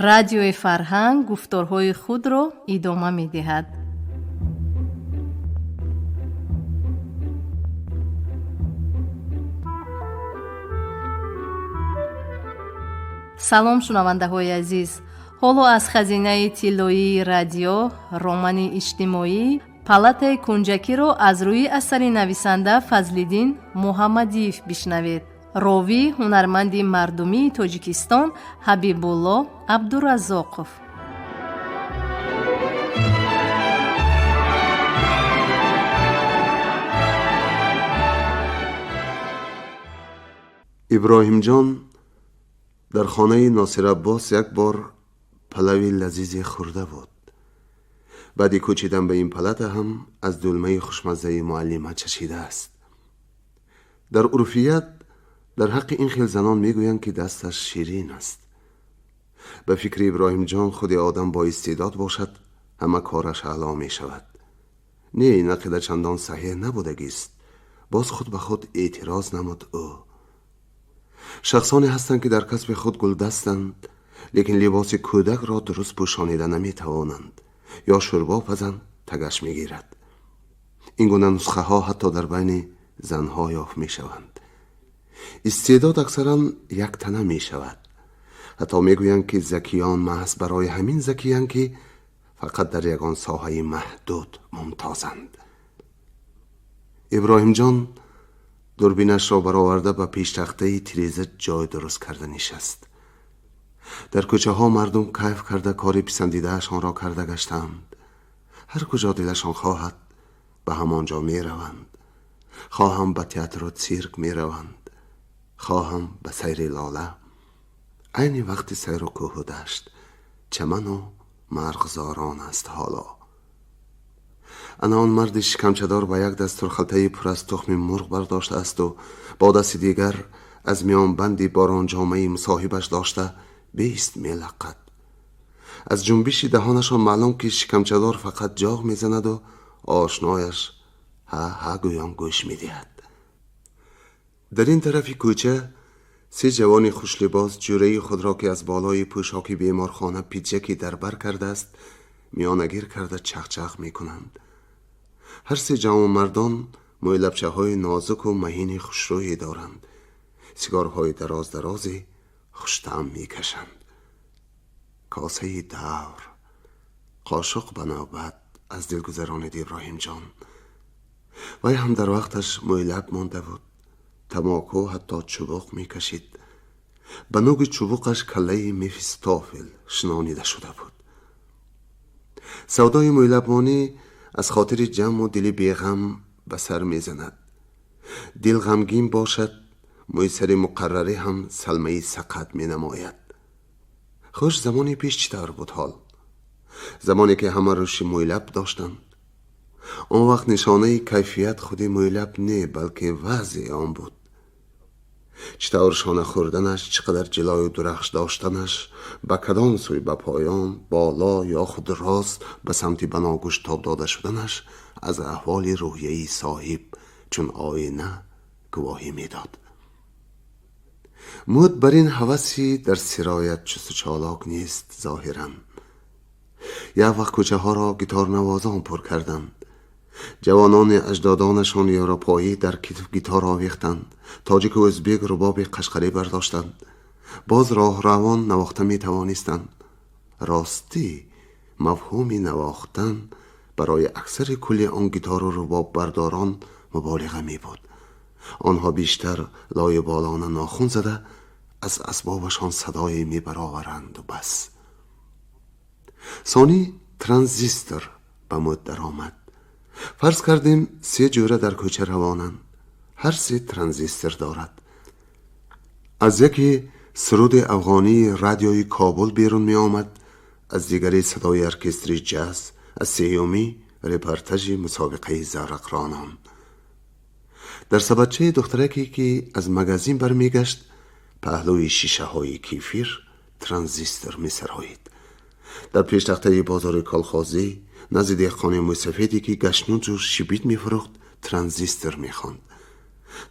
Радиои Фарҳанг гуфторҳои худро идома медиҳад. Салом, шунавандаҳои азиз! Ҳоло аз хазинаи тиллоии радио романи иҷтимоӣ «Палатаи кунҷакиро» аз рӯи асари нависанда Фазлиддин Муҳаммадиев бишнавед. Ровӣ ҳунарманди мардумии Тоҷикистон Ҳабибулло Абдураззоқов. Иброҳимҷон дар хонаи Носираббос як бор палави лазизе хӯрда буд. Баъди кӯчидан ба ин палата ҳам аз дулмаи хушмаззаи муаллима чашидааст. Дар урфият дар ҳаққи ин хел занон мегӯянд, ки дасташ ширин аст. Ба фикри Иброҳимҷон, худи одам бо истеъдод бошад, ҳама кораш аъло мешавад. Не, ин ақида чандон саҳеҳ набудагист. Боз худ ба худ эътироз намуд ӯ. Шахсоне ҳастанд, ки дар касби худ гулдастанд, лекин либоси кӯдакро дуруст пӯшонида наметавонанд ё шӯрбо пазанд, тагаш мегирад. Ин гуна нусхаҳо ҳатто дар байни занҳо ёфт мешаванд. Истеъдод аксаран яктана мешавад. Ҳатто мегӯянд, ки закиён маҳз барои ҳамин закиянд, ки фақат дар ягон соҳаи маҳдуд мумтозанд. Иброҳимҷон дурбинашро бароварда, ба пештахтаи тиреза ҷой дуруст карда нишаст. Дар кӯчаҳо мардум кайф карда, кори писандидаашонро карда гаштаанд. Ҳар куҷо дилашон хоҳад, ба ҳамон ҷо мераванд. Хоҳам ба театру цирк мераванд, хоҳам ба сайри лола. Айни вақти сайру кӯҳу дашт, чаману марғзорон аст ҳоло. Ана он марди шикамчадор ба як даст турхалтаи пур аз тухми мурғ бардоштаасту бо дасти дигар аз миёнбанди боронҷомаи мусоҳибаш дошта беист мелаққад. Аз ҷунбиши даҳонашон маълум, ки шикамчадор фақат ҷоғ мезанаду ошнояш ҳа ҳа гӯён гӯш медиҳад. Дар ин тарафи кӯча се ҷавони хушлибос ҷӯраи худро, ки аз болои пӯшоки беморхона пиджаки дар бар кардааст, миёнагир карда чахчах мекунанд. Ҳар се ҷавонмардон мӯйлабчаҳои нозуку маҳини хушрӯе доранд, сигорҳои дароз дарозе хуштаъм мекашанд. Косаи давр қошуқ ба навбат аз дил гузаронид Иброҳимҷон. Вай ҳам дар вақташ мӯйлаб монда буд. Тамоку, ҳатто чубуқ мекашид. Ба нуги чубуқаш каллаи Мефистофел шинонида шуда буд. Савдои мӯйлабмонӣ аз хотири ҷамъу дили беғам ба сар мезанад. Дил ғамгин бошад, мӯйсари муқаррарӣ ҳам салмаи сақат менамояд. Хуш, замони пеш чӣ тавр буд ҳол? Замоне ки ҳама рӯши мӯйлаб доштанд. Он вақт нишонаи кайфият худи мӯйлаб не, балки вазъи он буд. Чӣ тавр шона хӯрданаш, чӣ қадар ҷилою дурахш доштанаш, ба кадом сӯй, ба поён, боло ё худ рост ба самти баногӯш тоб дода шуданаш аз аҳволи рӯҳияи соҳиб чун оина гувоҳӣ медод. Муд бар ин ҳаваси дар сироят чусту чолок нест зоҳиран. Як вақт кӯчаҳоро гиторнавозон пур карданд. Ҷавонони аҷдодонашон европоӣ дар китф гитор овехтанд, тоҷику ӯзбек рубоби қашқарӣ бардоштанд. Боз роҳравон навохта метавонистанд. Ростӣ, мафҳуми навохтан барои аксари кулли он гитору рубоббардорон муболиға мебуд. Онҳо бештар лоюболона нохун зада, аз асбобашон садое мебароваранду бас. Сонӣ транзистор ба муд даромад. Фарз кардем, се ҷӯра дар кӯча равонанд. Ҳар се транзистор дорад. Аз яке суруди афғонии радиои Кобул берун меомад, аз дигаре садои оркестри ҷаз, аз сеюмӣ репортажи мусобиқаи заврақронон. Дар сабадчаи духтараке, ки аз магазин бармегашт, паҳлӯи шишаҳои кефир транзистор месароид. Дар пештахтаи бозори колхозӣ, назди деҳқони мӯйсафеде, ки гашнуҷу шибит мефурӯхт, транзистор мехонд.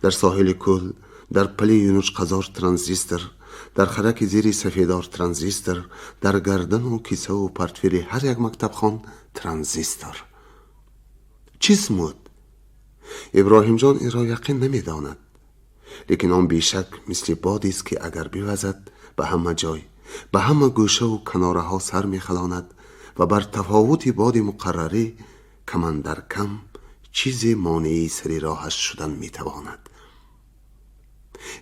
Дар соҳили кӯл, дар пали юнучқазор транзистор, Дар хараки зири сафедор транзистор, дар гардану кисаву портфели ҳар як мактабхон транзистор. Чист мӯд? Иброҳимҷон инро яқин намедонад, лекин он бешак мисли бодест, ки агар бивазад, ба ҳама ҷой, ба ҳама гӯшаву канораҳо сар мехалонад ва бар тафовути боди муқаррарӣ камандар кам чизе монеи сари роҳаш шудан метавонад.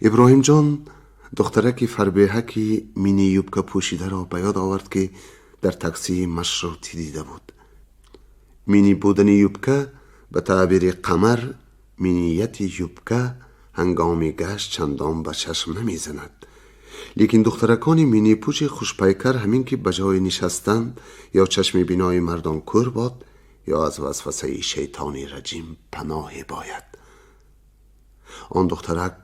Иброҳимҷон духтараки фарбеҳаки мини юбка пӯшидаро ба ёд овард, ки дар таксии машрутӣ дида буд. Мини будани юбка, ба таъбири Қамар, минияти юбка ҳангоми гашт чандон ба чашм намезанад, лекин духтаракони минипӯши хушпайкар ҳамин ки ба ҷои нишастанд, ё чашми бинои мардон кӯр бод, ё аз васвасаи шайтони раҷим паноҳе бояд. Он духтарак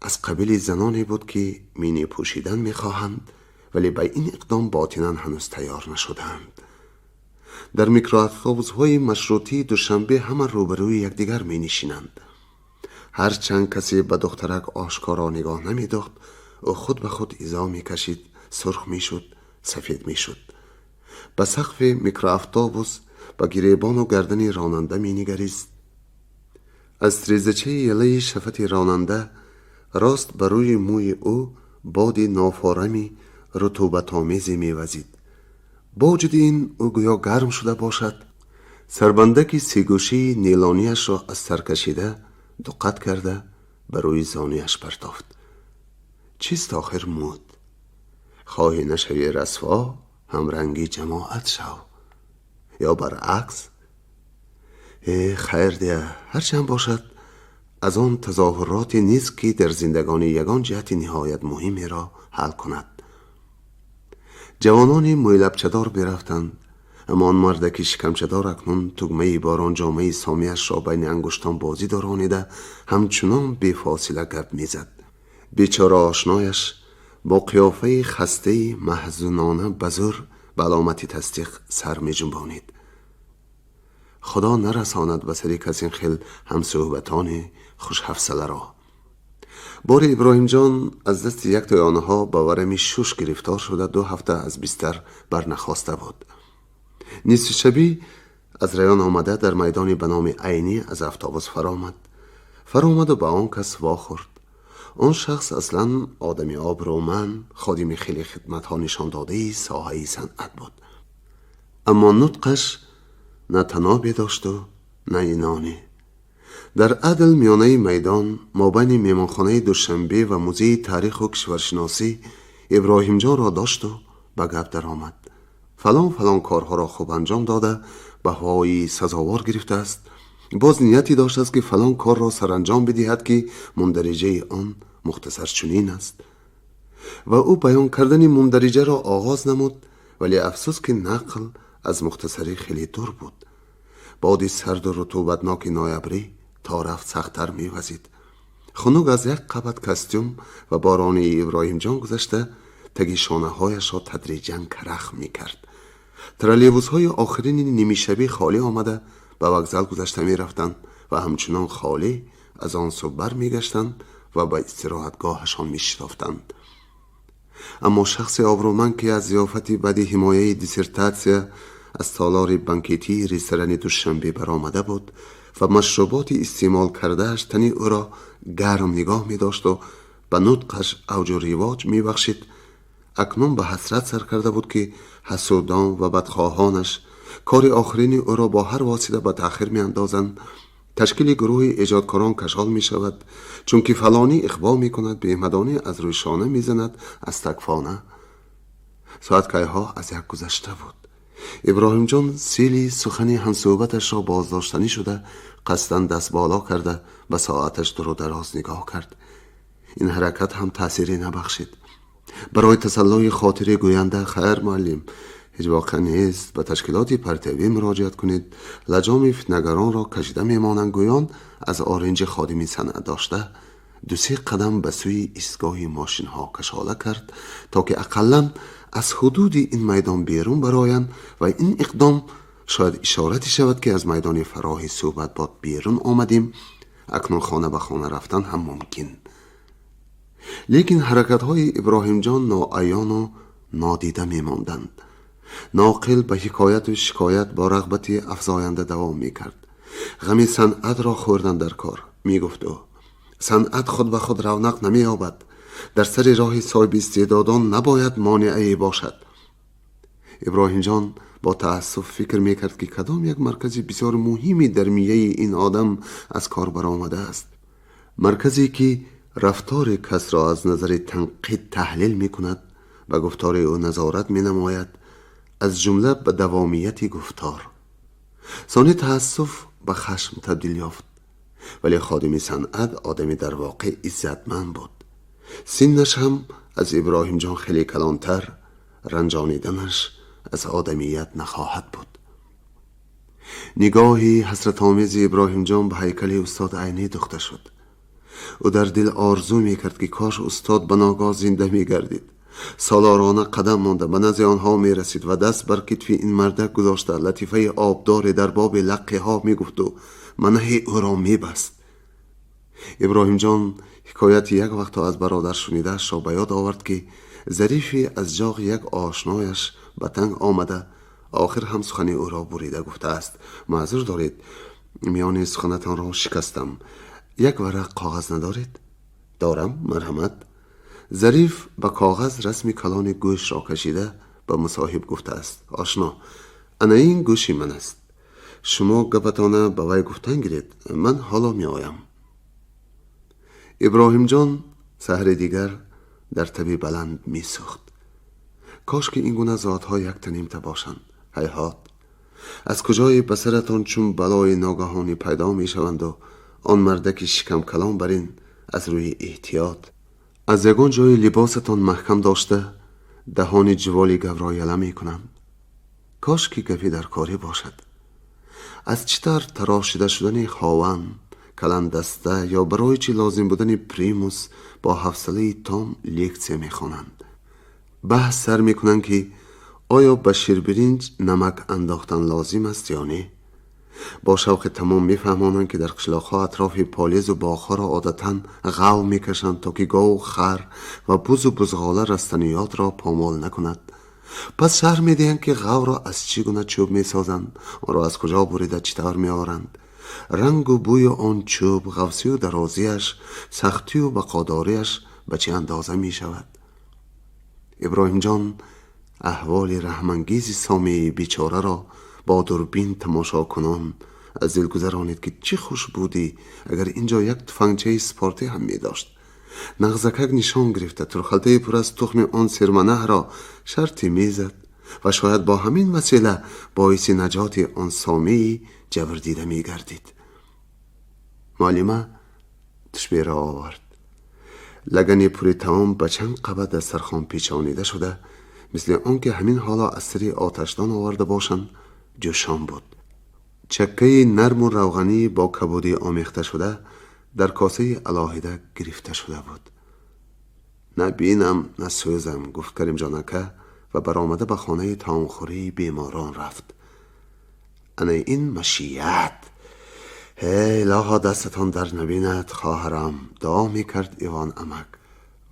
аз қабили заноне буд, ки мини пӯшидан мехоҳанд, вале ба ин иқдом ботинан ҳанӯз тайёр нашудаанд. Дар микроавтобусҳои машрутии Душанбе ҳама рӯбарӯи якдигар менишинанд. Ҳарчанд касе ба духтарак ошкоро нигоҳ намедохт, ӯ худ ба худ изо мекашид, сурх мешуд, сафед мешуд, ба сақфи микроавтобус, ба гиребону гардани ронанда менигарист. Аз трезачаи ялаи шафати ронанда рост ба рӯи мӯи ӯ боди нофорами рутубатомезе мевазид. Бо вуҷуди ин, ӯ гӯё гарм шуда бошад, сарбандаки сегӯшии нелонияшро аз сар кашида, дуқат карда, ба рӯи зонуяш партофт. Чист охир мӯд? Хоҳӣ нашавӣ расво, ҳамранги ҷамоат шав ё баръакс. Э, хайр дия, ҳарчанд бошад, аз он тазоҳуроте нест, ки дар зиндагонӣ ягон ҷиҳати ниҳоят муҳимеро ҳал кунад. Ҷавонони мӯйлабчадор бирафтанд, аммо он мардаки шикамчадор акнун тугмаи боронҷомаи сомияшро байни ангуштон бозӣ доронида, ҳамчунон бефосила гап мезад. Бечора ошнояш бо қиёфаи хастаи маҳзунона ба зӯр ба аломати тасдиқ сар меҷунбонид. Худо нарасонад ба сари кас ин хел ҳамсӯҳбатони хушҳафсаларо. Бори Иброҳимҷон аз дасти яктои онҳо ба варами шуш гирифтор шуда, 2 ҳафта аз бистар барнахоста буд. Нисфи шабӣ аз район омада, дар майдони ба номи Айнӣ аз автобус фаромад. Фаромаду ба он кас вохӯрд. Он шахс аслан одами обрӯманд, ходими хеле хидматҳо нишондодаи соҳаи санъат буд, аммо нутқаш на танобе дошту на иноне. Дар адл миёнаи майдон, мобайни меҳмонхонаи Душанбе ва музеи таъриху кишваршиносӣ, Иброҳимҷонро дошту ба гап даромад. Фалон фалон корҳоро хуб анҷом дода, баҳои сазовор гирифтааст, боз нияте доштааст, ки фалон корро саранҷом бидиҳад, ки мундариҷаи он мухтасар чунин аст. Ва ӯ баён кардани мундариҷаро оғоз намуд, вале афсӯс, ки нақл аз мухтасарӣ хеле дур буд. Боди сарду рутубатноки ноябрӣ то рафт сахттар мевазид. Хунук аз як қабат костюм ва боронии Иброҳимҷон гузашта, таги шонаҳояшро тадриҷан карах мекард. Троллейбусҳои охирини нимишабӣ холӣ омада, ба вокзал гузашта мерафтанд ва ҳамчунон холӣ аз он сӯ бармегаштанд ва ба истироҳатгоҳашон мешитофтанд. Аммо шахси обрӯманд, ки аз зиёфати баъди ҳимояи диссертатсия аз толори банкетии ресторани Душанбе баромада буд ва машруботи истеъмол кардааш тани ӯро гарм нигоҳ медошту ба нутқаш авҷу ривоҷ мебахшид, акнун ба ҳасрат сар карда буд, ки ҳасудон ва бадхоҳонаш кори охирини ӯро бо ҳар восита ба таъхир меандозанд. Ташкили гурӯҳи эҷодкорон кашол мешавад, чунки фалонӣ иғво мекунад, беҳмадонӣ аз рӯи шона мезанад, аз такфона. Соат кайҳо аз як гузашта буд. Иброҳимҷон сели сухани ҳамсӯҳбаташро боздоштанӣ шуда, қасдан даст боло карда, ба соаташ дуру дароз нигоҳ кард. Ин ҳаракат ҳам таъсире набахшид. Барои тасаллои хотире гӯянда: «Хайр, муаллим, ҳеҷ воқеа нест, ба ташкилоти партиявӣ муроҷиат кунед, лаҷоми фитнагаронро кашида мемонанд», гӯён аз оринҷи ходими санъат дошта, дусе қадам ба сӯи истгоҳи мошинҳо кашола кард, то ки ақаллан аз ҳудуди ин майдон берун бароянд ва ин иқдом шояд ишорате шавад, ки аз майдони фароҳи суҳбатбод берун омадем, акнун хона ба хона рафтан ҳам мумкин. Лекин ҳаракатҳои Иброҳимҷон ноаёну нодида мемонданд. Ноқил ба ҳикояту шикоят бо рағбати афзоянда давом мекард. Ғами санъатро хӯрдан дар кор, мегуфт ӯ. Санъат худ ба худ равнақ намеёбад. Дар сари роҳи соҳиби истеъдодон набояд монеае бошад. Иброҳимҷон бо таассуф фикр мекард, ки кадом як маркази бисёр муҳими дар мияи ин одам аз кор баромадааст. Марказе ки рафтори касро аз назари танқид таҳлил мекунад, ба гуфтори ӯ назорат менамояд, аз ҷумла ба давомияти гуфтор. Сони таассуф ба хашм табдил ёфт. Вале ходими санъат одами дар воқеъ иззатманд буд. Синнаш ҳам аз Иброҳимҷон хеле калонтар, ранҷониданаш аз одамият нахоҳад буд. Нигоҳи ҳасратомези Иброҳимҷон ба ҳайкали устод Айнӣ духта шуд. Ӯ дар дил орзу мекард, ки кош устод ба ногоҳ зинда мегардид. Солорона қадам монда ба назди онҳо мерасид ва даст бар китфи ин мардак гузошта латифаи обдоре дар боби лаққиҳо мегуфту манаҳи ӯро мебаст. Иброҳимҷон ҳикояти як вақто аз бародар шунидаашро ба ёд овард, ки Зарифи аз ҷоғи як ошнояш ба танг омада, охир ҳам сухани ӯро бурида гуфтааст: «Маъзур доред, миёни суханатонро шикастам. Як варақ коғаз надоред?» «Дорам, марҳамат». Зариф ба коғаз расми калони гӯшро кашида ба мусоҳиб гуфтааст: «Ошно, ана ин гӯши ман аст. Шумо гапатона ба вай гуфтан гиред, ман ҳоло меоям». Иброҳимҷон саҳри дигар дар таби баланд месӯхт. Кош ки ин гуна зотҳо яктанимта бошанд. Ҳайҳот, аз куҷое ба саратон чун балои ногаҳонӣ пайдо мешаванду он мардаки шикамкалон бар ин аз рӯи эҳтиёт аз ягон ҷои либосатон маҳкам дошта даҳони ҷуволи гавро яла мекунанд. Кош ки гапи дар корӣ бошад. Аз чӣ тавр тарошида шудани хован, каландаста ё барои чӣ лозим будани примус бо ҳавсалаи том лексия мехонанд. Баҳс сар мекунанд, ки оё ба ширбиринҷ намак андохтан лозим аст ё не. Бо шавқи тамом мефаҳмонанд, ки дар қишлоқҳо атрофи полезу боғҳоро одатан ғав мекашанд, то ки гов, хар ва бузу бузғола растаниётро помол накунад. Пас шарҳ медиҳанд, ки ғавро аз чӣ гуна чӯб месозанд, онро аз куҷо бурида чӣ тавр меоранд, рангу бӯи он чӯб, ғафсию дарозиаш, сахтию бақодориаш ба чӣ андоза мешавад. Иброҳимҷон аҳволи раҳмангези сомеи бечораро бо дурбин тамошокунон аз дил гузаронид, ки чӣ хуш будӣ, агар ин ҷо як туфангчаи спортӣ ҳам медошт. Нағзакак нишон гирифта турхалтаи пур аз тухми он сирманаҳро шарти мезад ва шояд бо ҳамин васила боиси наҷоти он сомеи ҷабрдида мегардид. Муаллима тушберо овард. Лагани пури таом ба чанд қабат дастархон печонида шуда, мисли он ки ҳамин ҳоло аз сари оташдон оварда бошанд, ҷӯшон буд. Чаккаи нарму равғанӣ бо кабудӣ омехта шуда дар косаи алоҳида гирифта шуда буд. «На бинам, на сӯзам», гуфт Каримҷон ака ва баромада ба хонаи таомхӯрии беморон рафт. Ана ин машият. «Ҳе, илоҳо, дастатон дар набинад, хоҳарам», дуо мекард Ивон амак.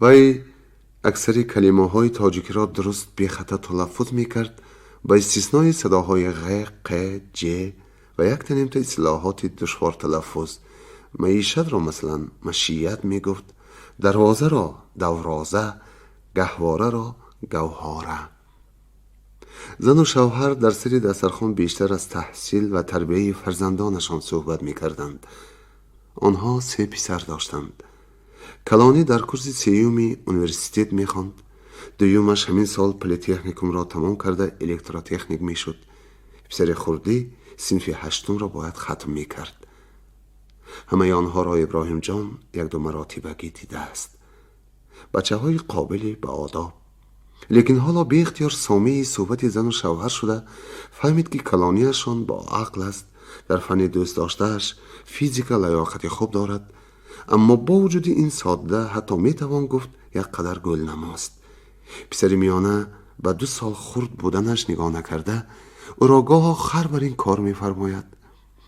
Вай аксари калимаҳои тоҷикиро дуруст бехато талаффуз мекард, ба истиснои садоҳои ғ, қ, ҷ ва яктанимта истилоҳоти душворталаффуз. Маишатро, масалан, машият мегуфт, дарвозаро давроза, гаҳвораро гавҳора. Зану шавҳар дар сари дастархон бештар аз таҳсил ва тарбияи фарзандонашон суҳбат мекарданд. Онҳо се писар доштанд. Калонӣ дар курси сеюми университет мехонд, дуюмаш ҳамин сол политехникумро тамом карда электротехник мешуд, писари хурдӣ синфи ҳаштумро бояд хатм мекард. Ҳамаи онҳоро Иброҳимҷон якду маротибагӣ дидааст. Бачаҳои қобили ба одоб. Лекин ҳоло беихтиёр сомеи суҳбати зану шавҳар шуда фаҳмид, ки калониашон бо ақл аст, дар фанни дӯстдоштааш физика лаёқати хуб дорад, аммо бо вуҷуди ин содда, ҳатто метавон гуфт як қадар гӯлнамост. Писари миёна ба 2 сол хурд буданаш нигоҳ накарда, ӯро гоҳо хар бар ин кор мефармояд.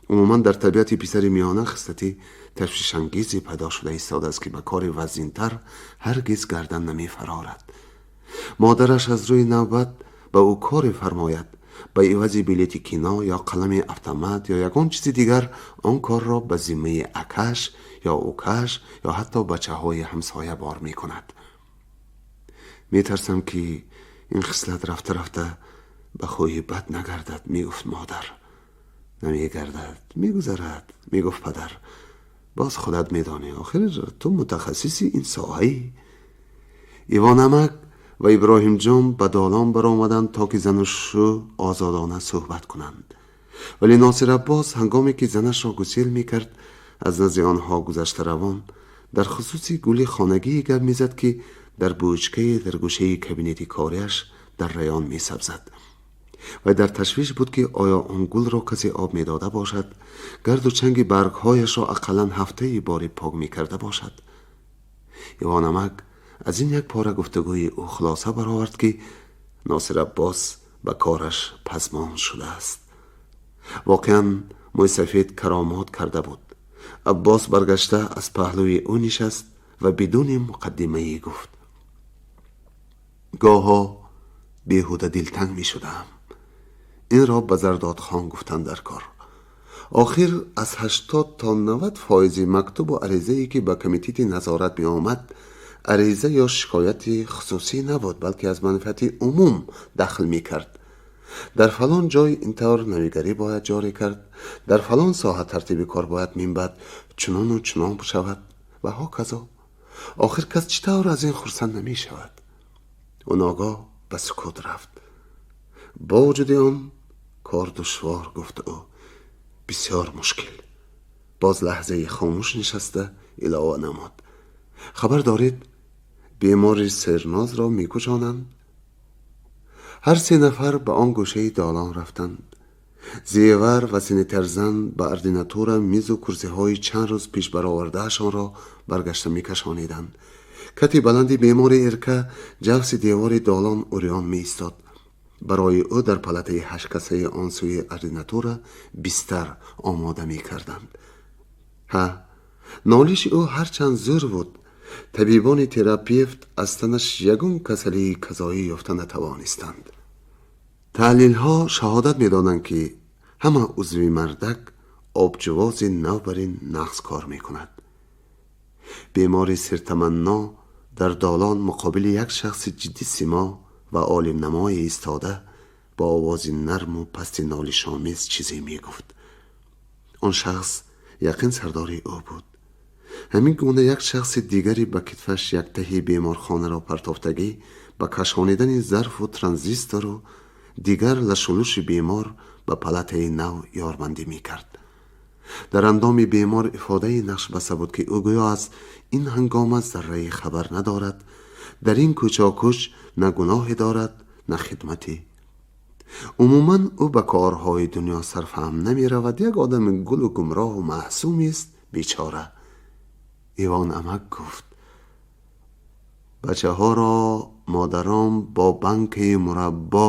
Умуман дар табиати писари миёна хислати ташвишангезе пайдо шуда истодааст, ки ба кори вазнинтар ҳаргиз гардан намефарорад. Модараш аз рӯи навбат ба ӯ коре фармояд, ба ивази билети кино ё қалами автомат ё ягон чизи дигар он корро ба зиммаи акаш ё укаш ё ҳатто бачаҳои ҳамсоя бор мекунад. Метарсам, ки ин хислат рафта рафта ба хӯи бад нагардад, мегуфт модар. Намегардад, мегузарад, мегуфт падар. Боз худат медонӣ, охир ту мутахассиси ин соҳаӣ. Ивон амак ва Иброҳимҷон ба долон баромаданд, то ки зану шу озодона суҳбат кунанд. Вале Носир Аббос ҳангоме ки занашро гусел мекард, аз назди онҳо гузашта равон дар хусуси гули хонагие гап мезад, ки дар бучкае дар гӯшаи кабинети кориаш дар район месабзад. Вай дар ташвиш буд, ки оё он гулро касе об медода бошад, гарду чанги баргҳояшро ақаллан ҳафтаи боре пок мекарда бошад. Ивон амак аз ин як пора гуфтугӯи ӯ хулоса баровард, ки Носир Аббос ба кораш пазмон шудааст. Воқеан, мӯйсафед каромот карда буд. Аббос баргашта аз паҳлӯи ӯ нишаст ва бидуни муқаддимае гуфт: «Гоҳо беҳуда дилтанг мешудаам. Инро ба Зардодхон гуфтан дар кор. Охир аз 80 то 90 фоизи мактубу аризае, ки ба комитети назорат меомад, ариза ё шикояти хусусӣ набуд, балки аз манфиати умум дахл мекард. Дар фалон ҷой ин тавр навигарӣ бояд ҷорӣ кард, дар фалон соҳа тартиби кор бояд минбаъд чунону чунон шавад ва ҳоказо. Охир кас чӣ тавр аз ин хурсанд намешавад?» Ӯ ногоҳ ба сукут рафт. «Бо вуҷуди он кор душвор, — гуфт ӯ, — бисёр мушкил». Боз лаҳзаи хомӯш нишаста илова намуд: «Хабар доред, бемори Сернозро мекӯчонанд?» Ҳар се нафар ба он гӯшаи долон рафтанд. Зевар ва санитарзан ба ординатура мизу курсиҳои чанд рӯз пеш баровардаашонро баргашта мекашониданд. Кати баланди бемори Эрка ҷавси девори долон урён меистод. Барои ӯ дар палатаи ҳашткасаи он сӯи ординатура бистар омода мекарданд. Ҳа, нолиши ӯ ҳарчанд зӯр буд, табибони терапевт аз танаш ягон касалии казоӣ ёфта натавонистанд. Таҳлилҳо шаҳодат медоданд, ки ҳама узви мардак обҷувози нав бар ин нағз кор мекунад. Бемори Сиртаманно дар долон муқобили як шахси ҷиддӣ симо ва олимнамое истода, бо овози нарму пасти нолишомез чизе мегуфт. Он шахс яқин сардори ӯ буд. Ҳамин гуна як шахси дигаре ба китфаш як таҳи беморхонаро партофтагӣ ба кашонидани зарфу транзистору дигар лашулуши бемор ба палатаи нав ёрмандӣ мекард. Дар андоми бемор ифодаи нақш баста буд, ки ӯ гӯё аз ин ҳангома заррае хабар надорад, дар ин кӯчокӯч на гуноҳе дорад, на хидмате. Умуман ӯ ба корҳои дунё сарфаҳм намеравад, як одами гулу гумроҳу маъсумест, бечора. Ивон амак гуфт: «Бачаҳоро модарон бо банкаи мураббо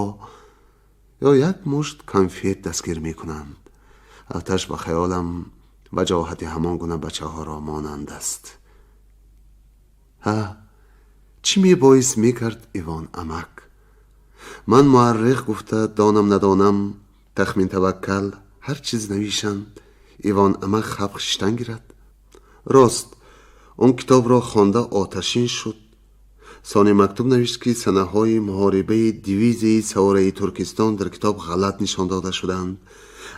ё як мушт конфет дастгир мекунанд. Оташ ба хаёлам ваҷоҳати ҳамон гуна бачаҳоро монанд аст». Ҳа, чӣ мебоист мекард Ивон амак? Ман муаррих гуфта, донам надонам, тахмин таваккал, ҳар чиз навишанд, Ивон амак хаб шиштан гирад. Рост, он китобро хонда оташин шуд. Сони мактуб навишт, ки санаҳои муҳорибаи дивизияи савораи Туркистон дар китоб ғалат нишон дода шуданд,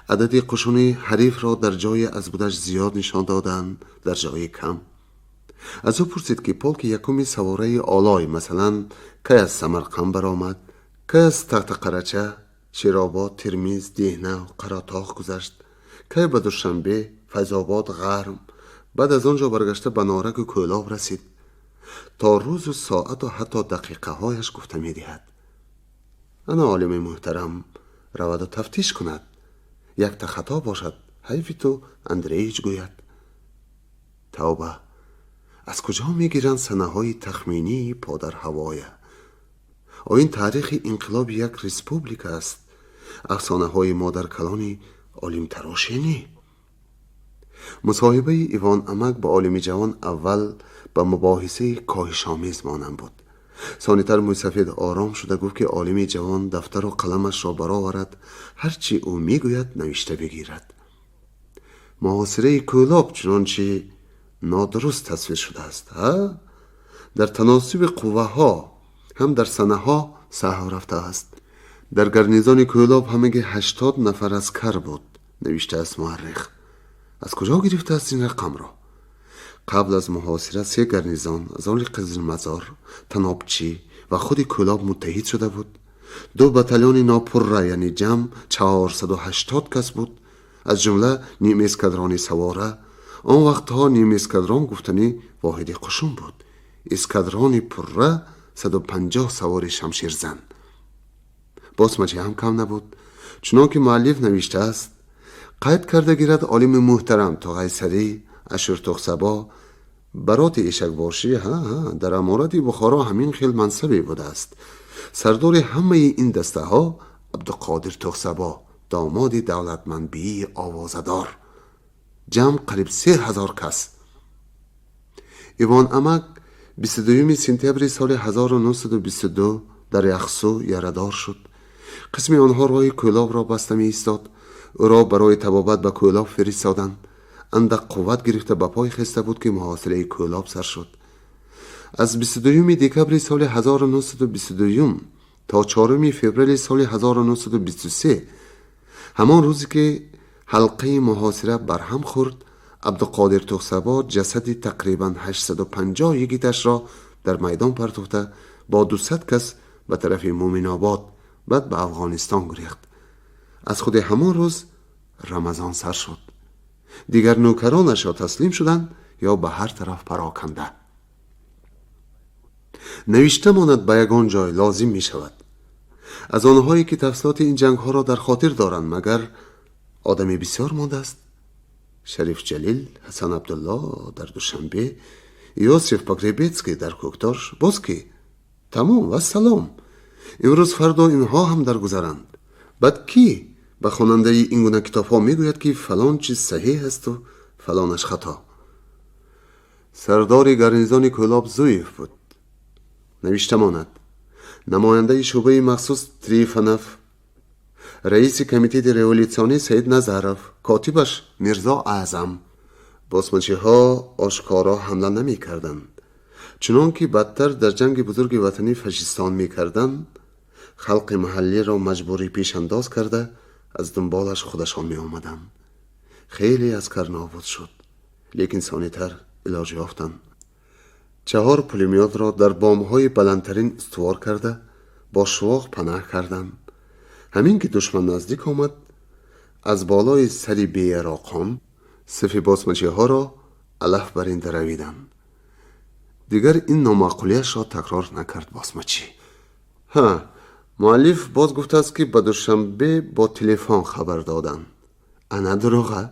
адади қушуни ҳарифро дар ҷое аз будаш зиёд нишон доданд, дар ҷои кам. Аз ӯ пурсид, ки полки якуми савораи Олой, масалан, кай аз Самарқанд баромад, кай аз Тахтақарача, Шеробод, Термиз, Деҳнав, Қаратоғ гузашт, кай ба Душанбе, Файзобод, Ғарм, баъд аз он ҷо баргашта ба Нораку Кӯлоб расид. То рӯзу соату ҳатто дақиқаҳояш гуфта медиҳад. Ана олими муҳтарам раваду тафтиш кунад. Якта хато бошад, ҳайфи ту, Андреич, гӯяд. Тавба, аз куҷо мегиранд санаҳои тахминии подарҳавоя? О, ин таърихи инқилоби як республика аст, афсонаҳои модаркалони олимтарошенӣ. Мусоҳибаи Иван Амак ба олими ҷавон аввал ба мубоҳисаи коҳишомез монанд буд. Сонитар мӯйсафед ором шуда гуфт, ки олими ҷавон дафтару қаламашро бароварад, ҳар чӣ ӯ мегӯяд, навишта бигирад. Муҳосираи Кӯлоб чунончи нодуруст тасвир шудааст, ҳа, дар таносуби қувваҳо ҳам дар санаҳо саҳв рафтааст. Дар гарнизони Кӯлоб ҳамаги 80 нафар аскар буд, навиштааст муаррих. Аз куҷо гирифтааст ин рақамро? Қабл аз муҳосира се гарнизон аз они Қизилмазор, Танобчӣ ва худи Кӯлоб муттаҳид шуда буд. Ду батальони нопурра, яъне ҷамъ 480 кас буд, аз ҷумла ним эскадрони савора. Он вақтҳо ним эскадрон гуфтани воҳиди қушун буд. Эскадрони пурра 150 савори шамширзан. Босмачӣ ҳам кам набуд, чунон ки муаллиф навиштааст. Қайд карда гирад олими муҳтарам Тоғайсарӣ Ашуртоқсабо, бароти эшакбошӣ, ҳа, дар аморати Бухоро ҳамин хел мансабе будааст. Сардори ҳамаи ин дастаҳо Абдуқодир Тоқсабо, домоди давлатмандбии овозадор. Ҷамъ қариб 3000 кас. Ивон Амак 22 сентябри соли 1922 дар Яхсу ярадор шуд. Қисми онҳо роҳи Кӯлобро баста меистод. Ӯро барои табобат ба Кӯлоб фиристоданд. Андак қувват гирифта ба пой хеста буд, ки муҳосираи Кӯлоб сар шуд. Аз 22 декабри соли 1922 то 4 феврали соли 1923, ҳамон рӯзе ки ҳалқаи муҳосира барҳам хӯрд, Абдуқодир Тухсабо ҷасади тақрибан 850 йигиташро дар майдон партофта, бо 200 кас ба тарафи Муминобод, баъд ба Афғонистон гурехт. Аз худи ҳамон рӯз Рамазон сар шуд. Дигар нӯкаронаш ё таслим шуданд, ё ба ҳар тараф пароканда. Навишта монад, ба ягон ҷой лозим мешавад. Аз онҳое ки тафсилоти ин ҷангҳоро дар хотир доранд, магар одаме бисёр мондааст? Шариф Ҷалил, Ҳасан Абдулло дар Душанбе, Иосиф Погребецкий дар Кӯктош. Боз ки? Тамом, вассалом. Имрӯз фардо инҳо ҳам даргузаранд. Баъд кӣ ба хонандаи ин гуна китобҳо мегӯяд, ки фалон чиз саҳеҳ асту фалонаш хато? Сардори гарнизони Кӯлоб Зуев буд, навишта монад. Намояндаи шӯъбаи махсус Трифонов, раиси комитети революсионӣ Саид Назаров, котибаш Мирзо Аъзам. Босмачиҳо ошкоро ҳамла намекарданд, чунон ки бадтар дар ҷанги бузурги ватанӣ фашистон мекарданд. Халқи маҳаллиро маҷбурӣ пешандоз карда, аз дунболаш худашон меомаданд. Хеле аскар нобуд шуд, лекин сонитар илоҷ ёфтанд. Чаҳор пулемётро дар бомҳои баландтарин устувор карда, бо шувоқ панаҳ карданд. Ҳамин ки душман наздик омад, аз болои сари беяроқон сифи босмачиҳоро алаф бар ин даравиданд. Дигар ин номаъқулияшро такрор накард босмачӣ. Ҳа, муаллиф боз гуфтааст, ки ба Душанбе бо телефон хабар доданд. Ана дурӯға.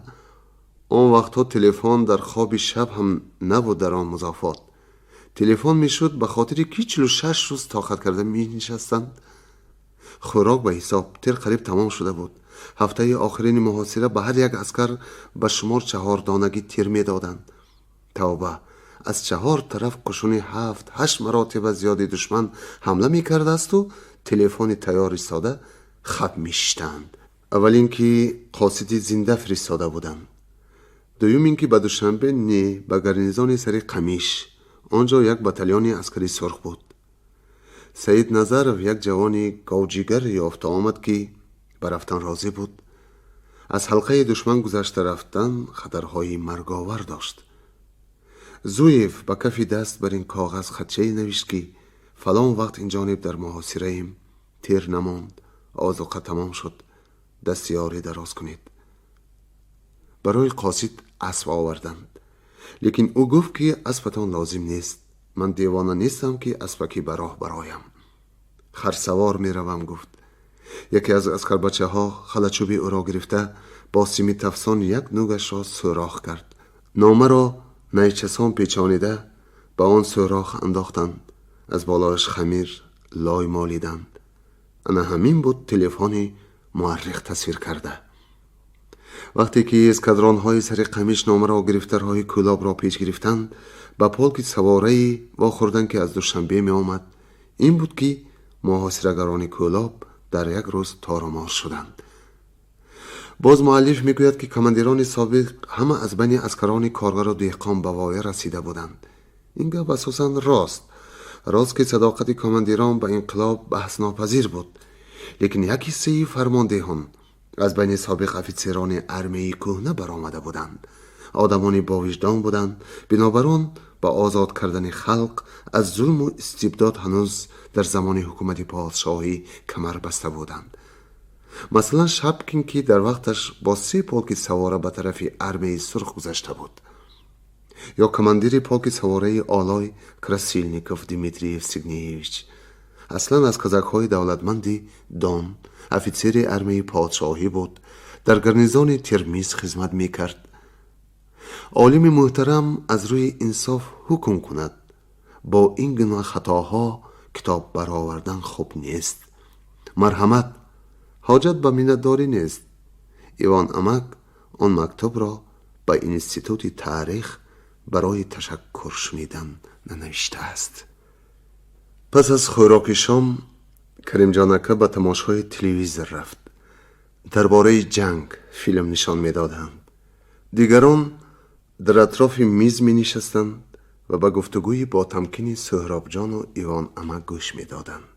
Он вақтҳо телефон дар хоби шаб ҳам набуд. Дар он музофот телефон мешуд, ба хотири ки 46 рӯз тоқат карда менишастанд? Хӯрок ба ҳисоб, тир қариб тамом шуда буд. Ҳафтаи охирини муҳосира ба ҳар як аскар ба шумор чаҳордонагӣ тир медоданд. Тавба, аз чаҳор тараф қушуни ҳафт ҳашт маротиба зиёди душман ҳамла мекардаасту телефони тайёр истода хаб мешиштаанд. Аввал ин ки қосиди зинда фиристода буданд, дуюм ин ки ба Душанбе не, ба гарнизони сари Қамиш. Он ҷо як батальони аскари сурх буд. Саид Назаров як ҷавони говҷигар ёфта омад, ки ба рафтан розӣ буд. Аз ҳалқаи душман гузашта рафтан хатарҳои марговар дошт. Зуев ба кафи даст бар ин коғаз хатчае навишт, ки фалон вақт ин ҷониб дар муҳосираем, тир намонд, озуқа тамом шуд, дасти ёрӣ дароз кунед. Барои қосид асп оварданд, лекин ӯ гуфт, ки аспатон лозим нест, ман девона нестам, ки аспакӣ ба роҳ бароям, харсавор меравам, гуфт. Яке аз аскарбачаҳо халачӯби ӯро гирифта, бо сими тафсон як нӯгашро сӯрох кард. Номаро найчасон печонида, ба он сӯрох андохтанд, аз болояш хамир лой молиданд. Ана ҳамин буд телефони муаррих тасвир карда. Вақте ки эскадронҳои сари қамиш номаро гирифта роҳи Кӯлобро пеш гирифтанд, ба полки саворае вохӯрданд, ки аз Душанбе меомад. Ин буд, ки муҳосирагарони Кӯлоб дар як рӯз торумор шуданд. Боз муаллиф мегӯяд, ки командирони собиқ ҳама аз байни аскарони коргару деҳқон ба воя расида буданд. Ин гап асосан рост. Рост, ки садоқати командирон ба инқилоб баҳснопазир буд, лекин як ҳиссаи фармондеҳон аз байни собиқ офитсерони армияи кӯҳна баромада буданд, одамони бовиҷдон буданд. Бинобар он ба озод кардани халқ аз зулму истибдод ҳанӯз дар замони ҳукумати подшоҳӣ камар баста буданд. Масалан, Шапкин, ки дар вақташ бо се полки савора ба тарафи армияи сурх гузашта буд, ё командири полки савораи Олой Красильников Дмитрий Евстигнеевич, аслан аз казакҳои давлатманди Дон, офитсери армияи подшоҳӣ буд, дар гарнизони Термиз хизмат мекард. Олими муҳтарам аз рӯи инсоф ҳукм кунад: бо ин гуна хатоҳо китоб баровардан хуб нест. Марҳамат, ҳоҷат ба миннатдорӣ нест. Ивон амак он мактубро ба Институти таърих барои ташаккур шунидан нанавиштааст. Пас аз хӯроки шом Каримҷон ака ба тамошои телевизор рафт. Дар бораи ҷанг филм нишон медоданд. Дигарон дар атрофи миз менишастанд ва ба гуфтугӯи бо тамкини Суҳробҷону Ивон амак гӯш медоданд.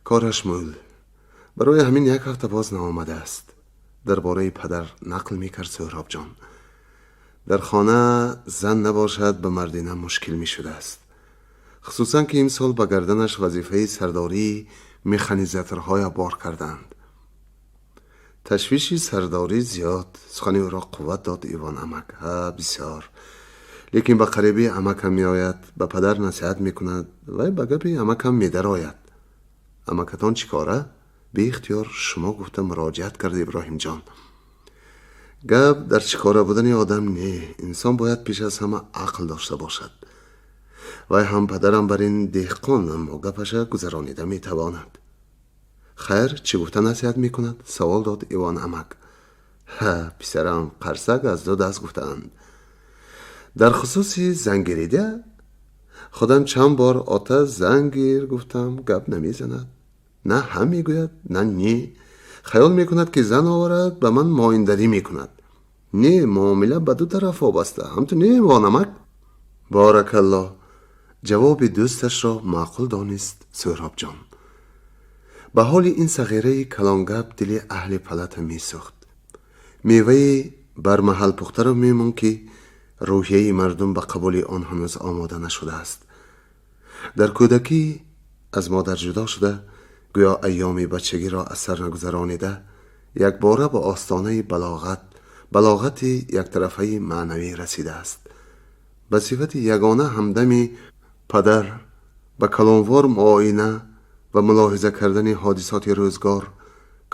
Кораш мӯл, барои ҳамин як ҳафта боз наомадааст, дар бораи падар нақл мекард Суҳробҷон. Дар хона зан набошад, ба мардина мушкил мешудааст, хусусан ки имсол ба гарданаш вазифаи сардории механизаторҳоя бор карданд. Ташвиши сардорӣ зиёд. Сухани ӯро қувват дод Ивон амак. Ҳа, бисёр, лекин ба қарибӣ амакам меояд, ба падар насиҳат мекунад, вай ба гапи амакам медарояд. Амакатон чӣ кора? Беихтиёр шумо гуфта муроҷиат кард Иброҳимҷон. Гап дар чӣ кора будани одам не, инсон бояд пеш аз ҳама ақл дошта бошад. Вай ҳам падарам бар ин деҳқон, аммо гапаша гузаронида метавонад. Хайр, чӣ гуфта насиҳат мекунад? Савол дод Ивон амак. Ҳа, писарам, қарсак аз ду даст гуфтаанд. Дар хусуси зангирида худам чанд бор ота зангир гуфтам, гап намезанад. На ҳа мегӯяд, на не. Хаёл мекунад, ки зан оварад, ба ман моиндарӣ мекунад. Не, муомила ба ду тараф вобаста. Ҳамту не, Ивон амак? Боракалло, ҷавоби дӯсташро маъқул донист Суҳробҷон. Ба ҳоли ин сағираи калонгап дили аҳли палата месӯхт. Меваи бармаҳал пухтаро мемонд, ки рӯҳияи мардум ба қабули он ҳанӯз омода нашудааст. Дар кӯдакӣ аз модар ҷудо шуда, гӯё айёми бачагиро аз сар нагузаронида, якбора ба остонаи балоғат, балоғати яктарафаи маънавӣ расидааст. Ба сифати ягона ҳамдами падар ба калонвор муоина ва мулоҳиза кардани ҳодисоти рӯзгор,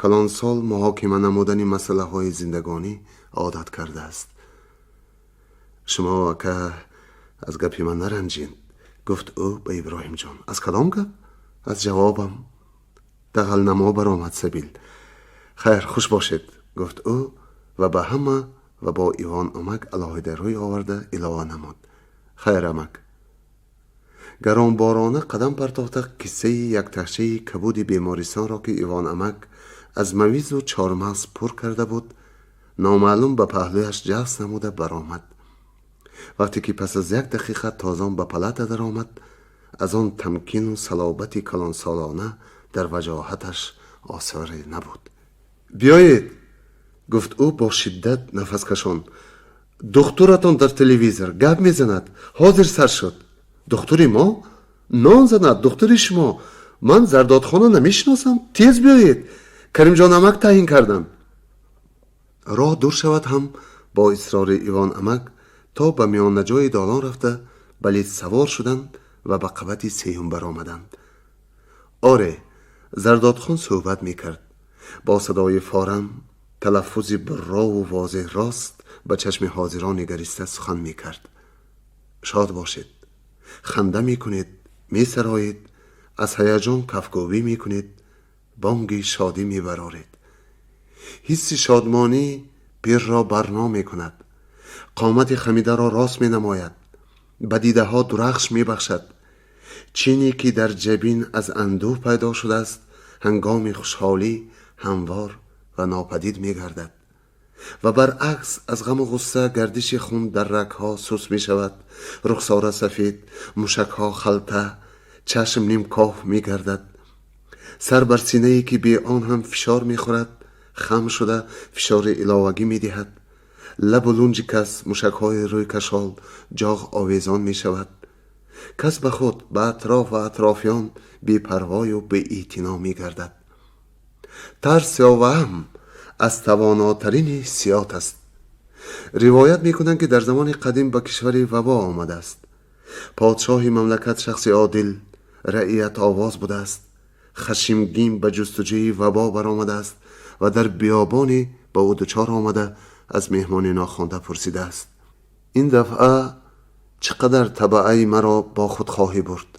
калонсол муҳокима намудани масъалаҳои зиндагонӣ одат кардааст. Шумо, ака, аз гапи ман наранҷед, гуфт ӯ ба Иброҳимҷон. Аз кадом гап? Аз ҷавобам. Дағалнамо баромад сабил. Хайр, хуш бошед, гуфт ӯ ва ба ҳама ва бо Ивон амак алоҳида рӯй оварда илова намуд: хайр, амак. Гаронборона қадам партофта, киссаи яктахчаи кабуди бемористонро, ки Ивон амак аз мавизу чормағз пур карда буд, номаълум ба паҳлӯяш ҷафс намуда баромад. Вақте ки пас аз як дақиқа тозон ба палата даромад, аз он тамкину салобати калонсолона дар ваҷоҳаташ осоре набуд. Биёед, гуфт ӯ бо шиддат нафаскашон. Духтуратон дар телевизор гап мезанад, ҳозир сар шуд. Духтури мо? Нон занад духтури шумо! Ман Зардодхона намешиносам. Тез биёед, Каримҷон амак таъйин кардам. Роҳ дур шавад ҳам, бо исрори Ивон амак то ба миёнаҷои долон рафта, ба лифт савор шуданд ва ба қабати сеюм баромаданд. Оре, Зардодхон суҳбат мекард. Бо садои форам, талаффузи буррову возеҳ, рост ба чашми ҳозирон нигариста сухан мекард. Шод бошед, ханда мекунед, месароед, аз ҳаяҷон кафкӯбӣ мекунед, бонги шодӣ мебароред. Ҳисси шодмонӣ. Пирро барно мекунад, қомати хамидаро рост менамояд, ба дидаҳо дурахш мебахшад. Чине ки дар ҷабин аз андӯҳ пайдо шудааст, ҳангоми хушҳолӣ ҳамвор ва нопадид мегардад ва баръакс аз ғаму ғусса гардиши хун дар рагҳо сус мешавад, рухсора сафед, мушакҳо халта, чашм нимкоф мегардад. Сар бар синае ки бе он ҳам фишор мехӯрад, хам шуда фишори иловагӣ медиҳад. Лабу лунҷи кас, мушакҳои рӯй кашол ҷоғ овезон мешавад. Кас ба худ, ба атроф ва атрофиён бепарвою беэътино мегардад. Тарс ё ваҳм аз тавонотарини ҳиссиёт аст. Ривоят мекунанд, ки дар замони қадим ба кишвари вабо омадааст. Подшоҳи мамлакат шахси одил, раият овоз будааст. Хашимгин ба ҷустуҷӯи вабо баромадааст ва дар биёбоне ба ӯ дучор омада, аз меҳмони нохонда пурсидааст: «Ин дафъа чӣ қадар табаъаи маро бо худ хоҳӣ бурд?»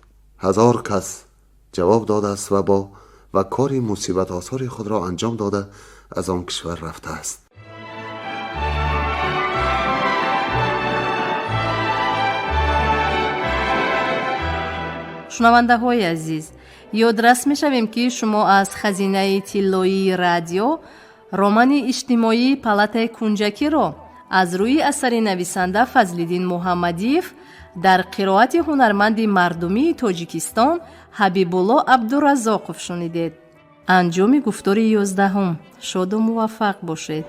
«1000 кас», ҷавоб додааст вабо ва кори мусибатосори худро анҷом дода, аз он кишвар рафтааст. Шунавандаҳои азиз, ёдрас мешавем, ки шумо аз хазинаи тиллоии радио романи иҷтимоии «Палатаи кунҷакиро» аз рӯи асари нависанда Фазлиддин Муҳаммадиев дар қироати ҳунарманди мардумии Тоҷикистон Ҳабибулло Абдуразоқов шунидед. Анҷоми гуфтори 11-ум. Шоду муваффақ бошед.